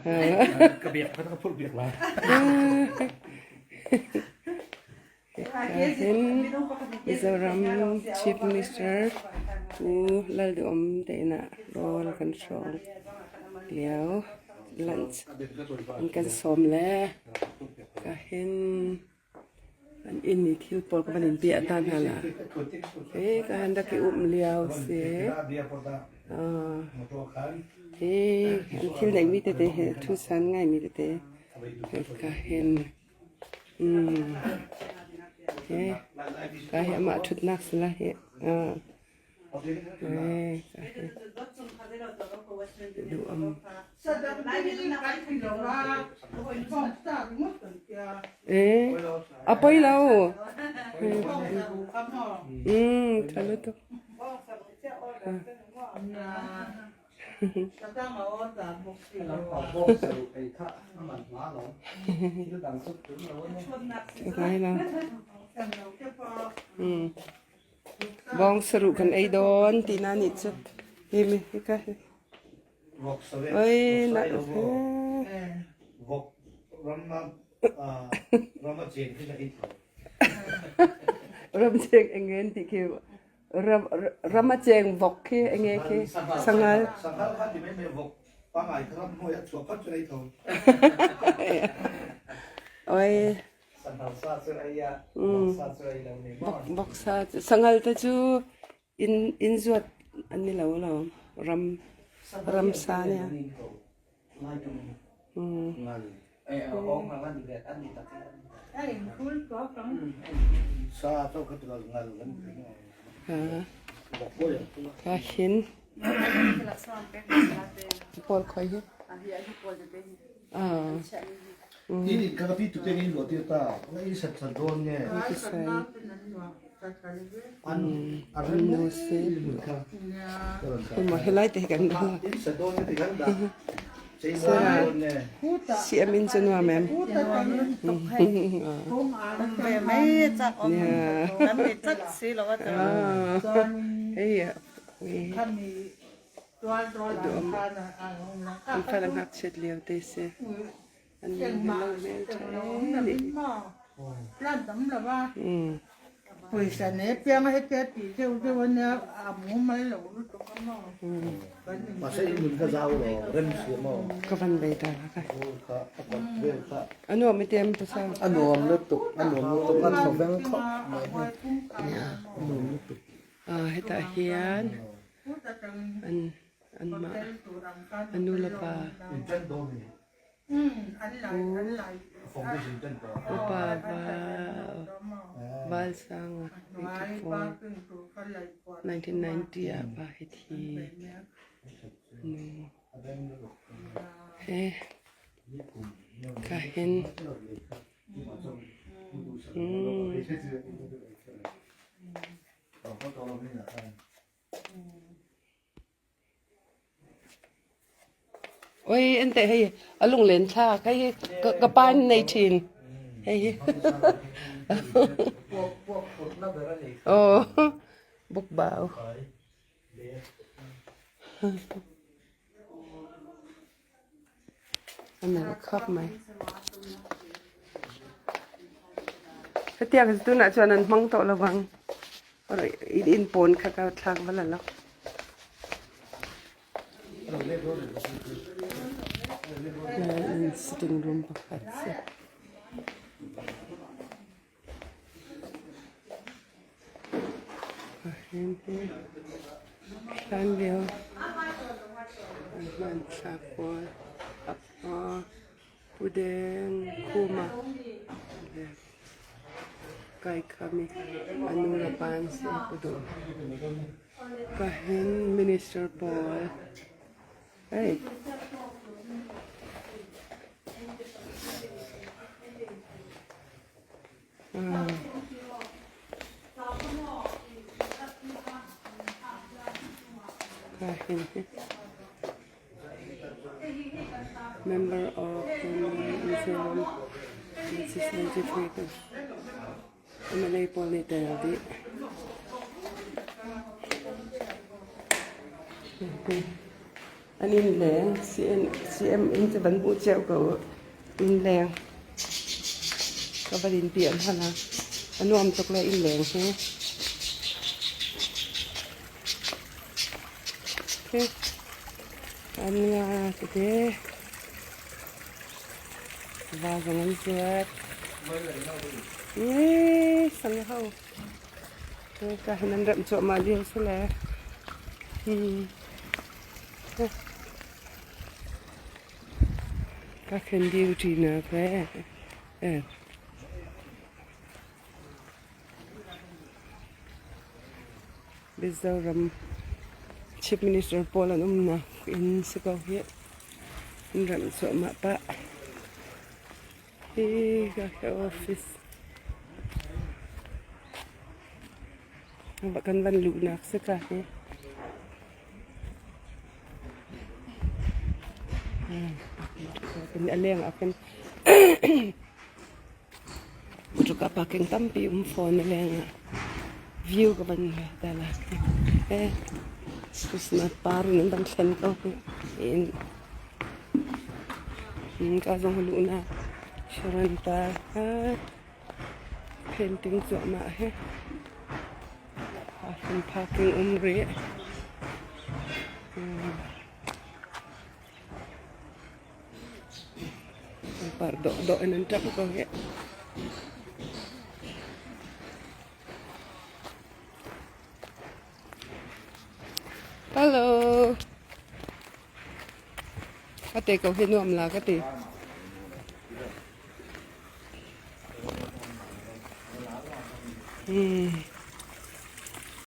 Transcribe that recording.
Ka biak ka phurh biak lai. Hin Mizoram Chief Minister Pu Lalduhawm te inah rawl kan hrawng lio lunch an kan sawm le ka hin an inn i thil pawl ka van in piah ta hna la he ka han rak i um lio si hi an thil neihmi tete hi thu san ngaimi tete ka hin Ka hi amah ṭhutnak si lai hi. A poi lo. Ṭha lutuk. Bawng saruh kan ei dawn ti na nih cu hi mi hika hi. Oi na Ram cheng engen ti khi Ram a cheng vok khi enge khi sangal. Sangal kha ti mai mai vok pangai kha ram hnuai a chuak phot chu ei tho. Oi. Sangal sa chu ei a, vok sa chu ei lo ni maw? Vok sa chu sangal te chu in in zuat an ni lo lo ram ram sa nia. Ka hin pawl khoi hi. Ini ka pi tu te ni lo tir ta na i sat sat don nge an an nu se mo helai te kan in sat don nge ti kan da Siam in cu nuam em. An fal a ngakchiat lio te si. An lo hmel ṭha e. Pawisa ne piang a hetia tih deuh deuh a nia a mumal lo lutuk a maw. Mahse in nun kha zau lo rem si maw. Ka van bei ta la ka. Kha a kawt vel kha. A nuam i tem tu sa. A nuam lutuk a nuam lutuk a thaw veng khawp mai hi. A nuam lutuk. Hetah hian an an mah a nu le pa. Upa Valsanga 84, 1990 ah pa hi thi. Nu he ka hin. Oi ente hei a lunglen thlak hei hi ka pa in nei thin hei hi aw bukbau a nalh khawp mai hetiang tunah chuan an hmang tawh lovang in pawn kha ka thlak va la lo. Sitting room pakhat si. Hlanlio an hmanthlak pawl Pu Deng Khuma le Kaikhami a nu le pa an si Pu Duh. Ka hin minister pawl hei Member of the Mizoram Legislative MLA pawl nih tel dih. An inleng CM in chu van hmuh chiah ko inleng ka van in piah hman a a nuam tuk le inleng hi an nga tete va zawng an zuat eee sang ho. Ka hin an remh cuahmah lio si le. Ka khen duty nak le. Eh. Mizoram Chief Minister pawl an umnak inn si ko hi. An remh cuahmah pah. Hi ka hi office. Kan van luhnak si ka hi. A leng ah khin motor parking tampi um fawn a leng ah view ka van ta la. Eh Christmas par in an van thlen ko hi. Ka zong luhnak Sharon par painting cuahmah hi parking um rih. Par dawhdawh in an ṭamh ko hih. Hello. Ka te ko hi nuam la ka ti. Hmm.